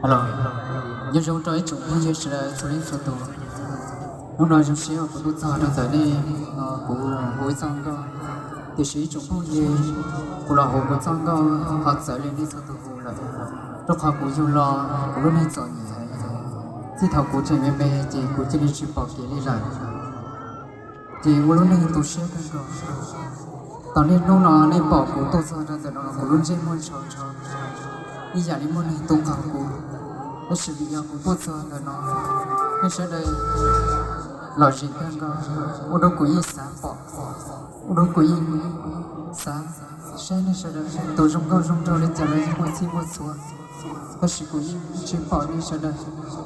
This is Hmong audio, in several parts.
Hello, nyob zoo rau ib tsoom phooj ywg sawv daws txhua leej txhua tus. Hnub no zoo siab uas kuv tuaj txog rau ntawm nej, kuv hu ib txoj nkauj, tiam sis ib tsoom phooj ywg, kuv los hu kuv txoj nkauj ho txawv li nej txhua tus hu lawm, rau qhov kuv yug los kuv lub neej txom nyem heev. Txij thaum kuv tseem me me ces kuv cia li tsis pom kev li lawm, ces ua lub neej tu siab kawg nkaus. Tau niaj hnub no nej pom kuv tuaj txog rau ntawm no los kuv lub ntsej muag ntshaus ntsho ib yam li muaj neeg tuaj nqaug kuv. Tab sis vim yog kuv tuaj txog ntawm no, nej sawv daws lom zem kawg nkaus, ua rau kuv yeej xav pom, ua rau kuv yeej xav saib nej sawv daws tus zoo nkauj zoo nraug li cas los yeej muaj txhij muaj txhua. Tab sis kuv yeej tsis pom nej sawv daws,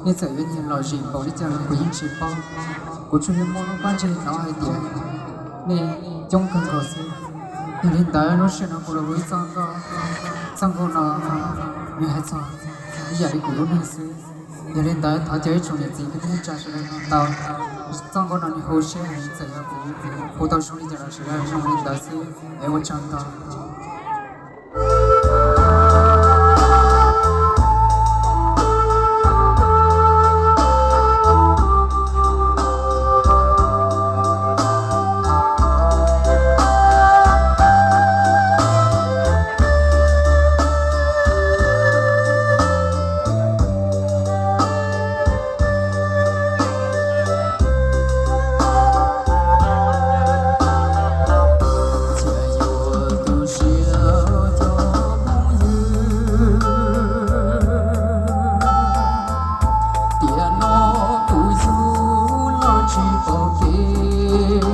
nej txawm yuav nyiam lom zem npaum li cas los kuv yeej tsis paub. Kuv tsuas yog muaj lub pob ntseg hnov hais tias nej coob kawg nkaus xwb. Yog li ntawd lub sij hawm no kuv los hu ib txoj nkauj, txoj nkauj no nws hais txog ib yam li kuv lub neej xwb. Yog li ntawd thov caw ib tsoom niam txiv kwv tij neej tsa sawv daws mloog tau. Txoj nkauj no nws hu siab heev, txawm yog kuv hu tau zoo li cas los sawv daws mloog li ntawd xwb es ua tsaug ntau. Tiam no kuv yug los tsis pom kev,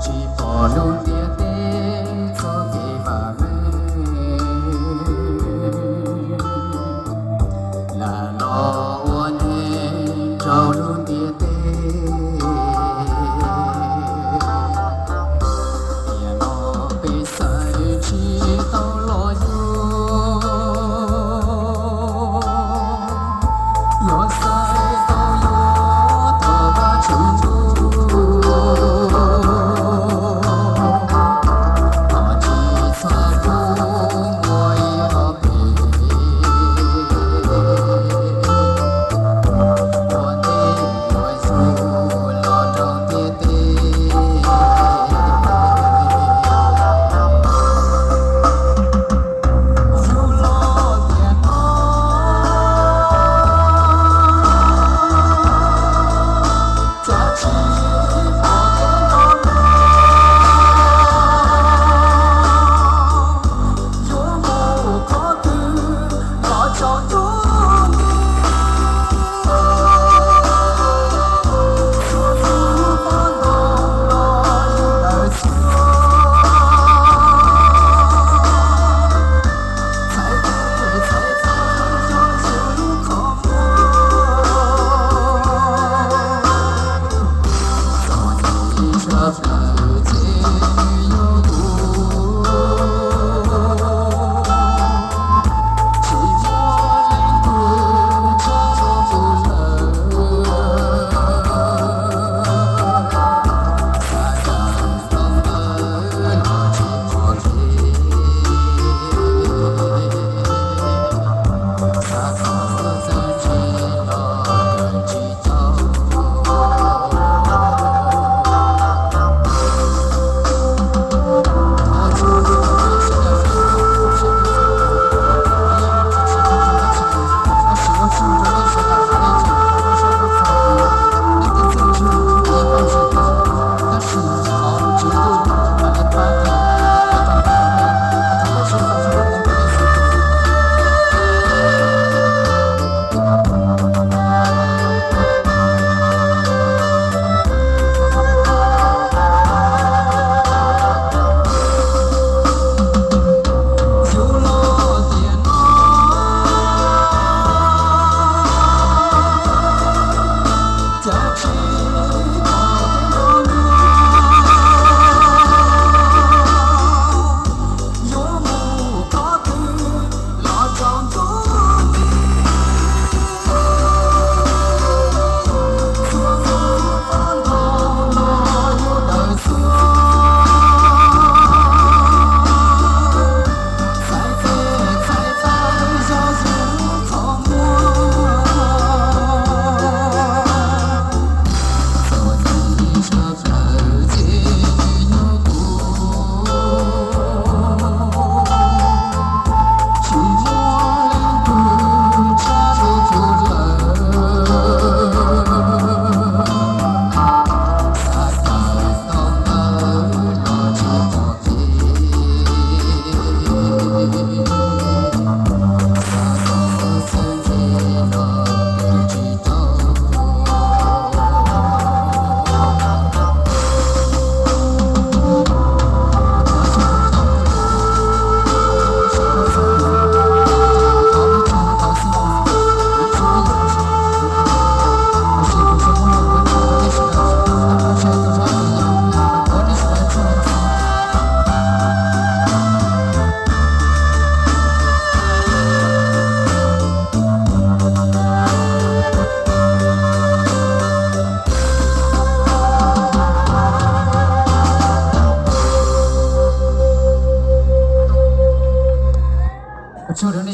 tsis pom lub ntiaj teb txoj kev vam meej. Lam los ua neeg rau lub ntiaj teb, tiam no peb xaiv tsis tau los yug, yog xaiv tau yuav thov Vajtswv ntuj.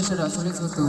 sawv daws txhua leej txhua tus.